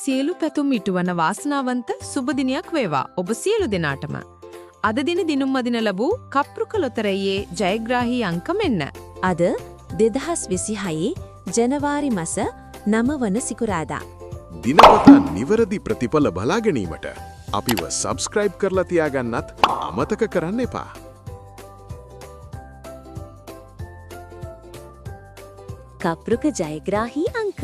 සියලු පැතුම් ඉටුවන වාසනාවන්ත සුබ දිනයක් වේවා ඔබ සියලු දෙනාටම. අද දින දිනුම් අදින ලැබූ කප්රුක ලොතරැයියේ ජයග්‍රාහී අංක මෙන්න. අද 2026 ජනවාරි මස 9 වන සිකුරාදා. දිනපතා නිවැරදි ප්‍රතිඵල බලා ගැනීමට අපිව සබ්ස්ක්‍රයිබ් කරලා තියාගන්නත් අමතක කරන්න එපා. කප්රුක ජයග්‍රාහී අංක